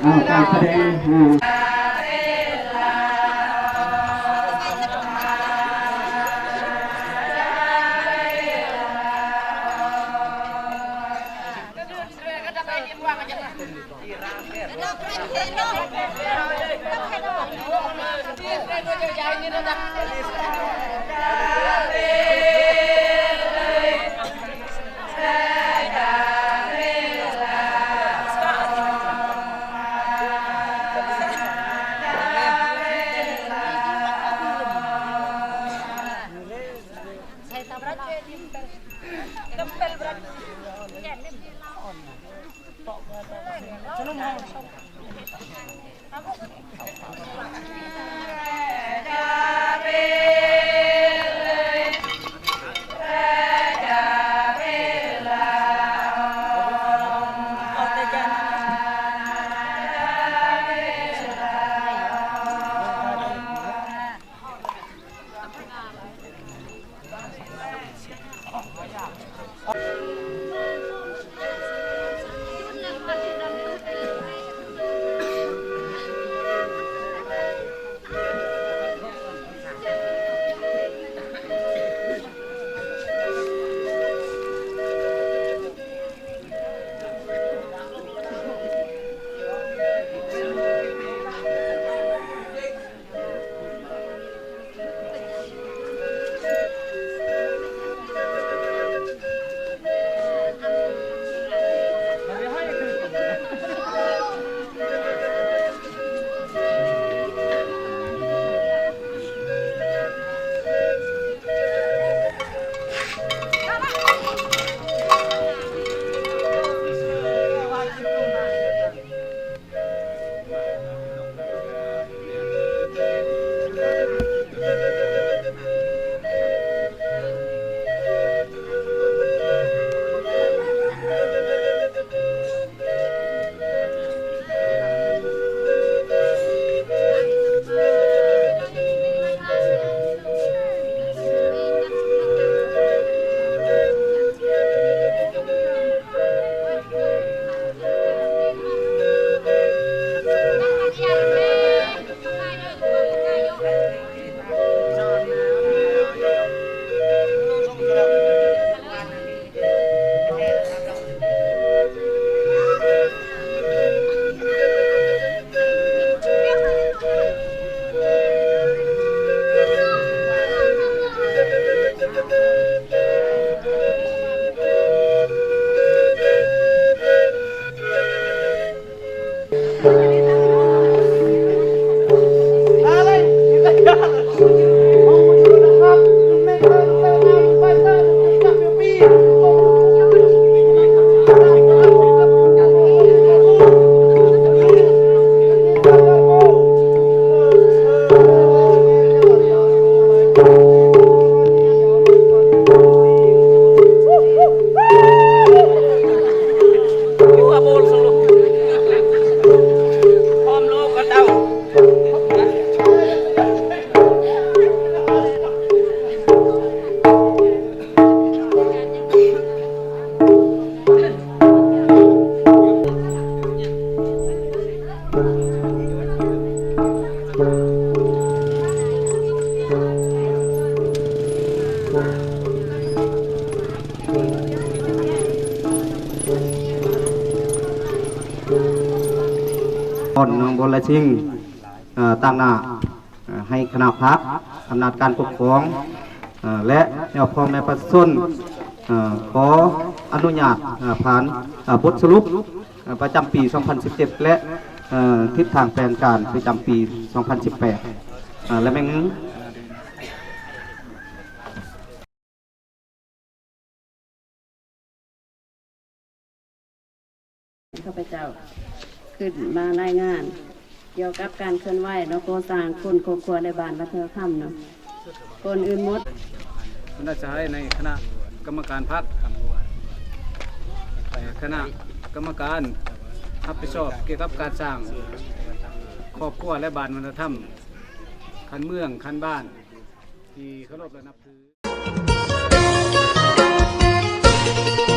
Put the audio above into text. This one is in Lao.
ເອົາ ການສະແດງ ເອີ ນ ນ້ອງບົນລະຊິງ ເອີ ຕາງໜ້າ ເອີ ໃຫ້ຄະນະພັກ ອຳນາດການປົກຄອງ ເອີ ແລະ ແນວພໍ່ແມ່ປະຊາຊົນ ເອີ ຂໍອະນຸຍາດ ເອີ ຜ່ານ ເອີ ບົດສະຫຼຸບ ເອີ ປະຈຳປີສອງພັນສິບເຈັດ ແລະ ເອີ ທິດທາງແຜນການປະຈຳປີສອງພັນສິບແປດ ເອີ ແລະ ແມ່ນ ຂ້າພະເຈົ້າຂຶ້ນມາລາຍງານກ່ຽວກັບການເຄື່ອນໄຫວເນາະ ກໍ່ສ້າງໂຄນຄອບຄົວ ແລະ ບ້ານວັດທະນະທຳເນາະ ກ່ອນອື່ນໝົດ ບັນດາສະຫາຍໃນຄະນະກຳມະການພັກ ຄະນະກຳມະການຮັບຜິດຊອບກ່ຽວກັບການສ້າງຄອບຄົວ ແລະ ບ້ານວັດທະນະທຳ ຂັ້ນເມືອງ ຂັ້ນບ້ານ ທີ່ເຄົາລົບ ແລະ ນັບຖື.